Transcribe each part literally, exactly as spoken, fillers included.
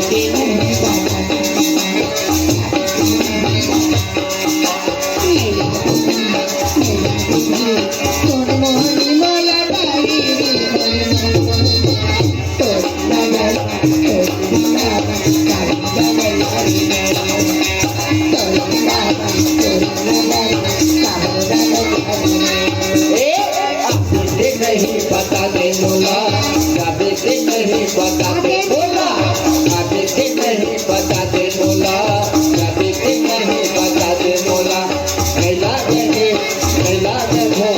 ए, आगे के नहीं पता दे मोला, जाबे के नहीं पता दे मोला, आगे के नहीं पता दे मोला, जाबे के नहीं पता दे मोला। कैला दे, कैला दे भो,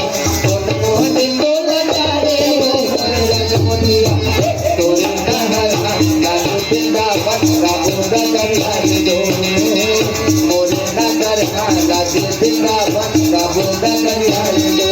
कौन मोहन तोला जा रे हो, मोर जगमोतिया। तोरे नहर का लाल वृंदावन का बूंदा दरिया रे दो। मोरे नहर का लाल वृंदावन का बूंदा दरिया रे दो।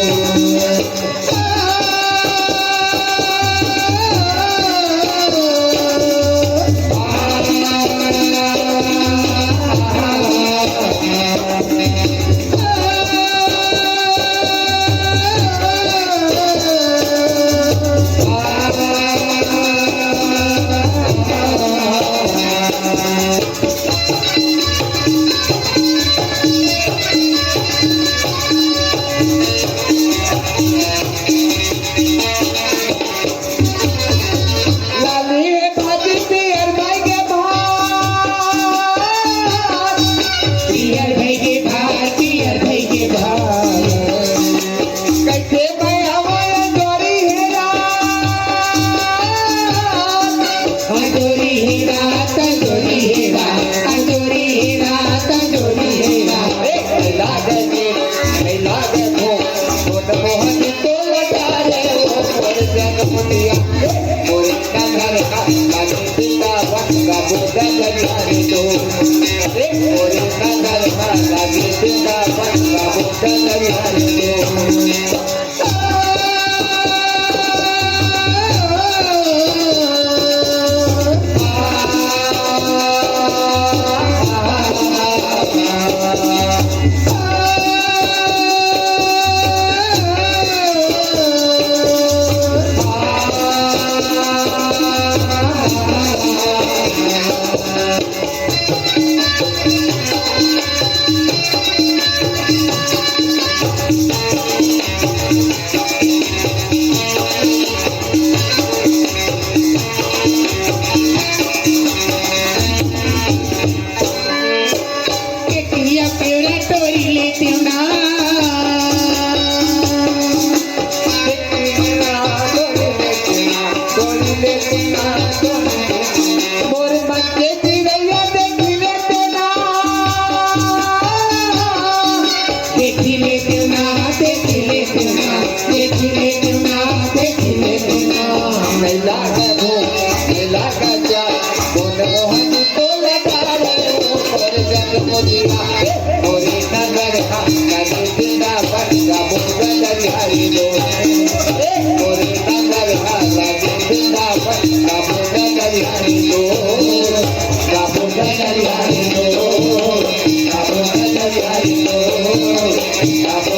लाली हे भाजी पियर भाई के भात। पियर भाई के भात, पियर भाई के भात। कैसे मैं हवा अंजोरी हे रात। अंजोरी हे रात, अंजोरी हे रात, अंजोरी हे रात, अंजोरी हे रात। ए, लागे के, ए, लागे को, मोहन तो लगा रे, ओ मोर जगमोतिया, मोर नगर का, लागे वृंदावन का बूंदा दरिया रे दो। ए, मोर नगर का, लागे वृंदावन का बूंदा दरिया रे दो। केतिया पेड़ा टोरी लेतेंव ना। मोर मन के चिरैया देखी लेतेंव ना। देखी लेतेंव ना, देखी लेतेंव ना, देखी लेतेंव ना, देखी लेतेंव ना। मेला गबो, मेला गजा, मोहन तो लगा रे, ओ मोर जगमोतिया, ए, मोरे नगर का, लागे वृंदावन का बूंदा दरिया रे दो। ए, मोरे नगर का, लागे वृंदावन का बूंदा दरिया रे दो। का बूंदा दरिया रे दो। का बूंदा दरिया रे दो। का बूंदा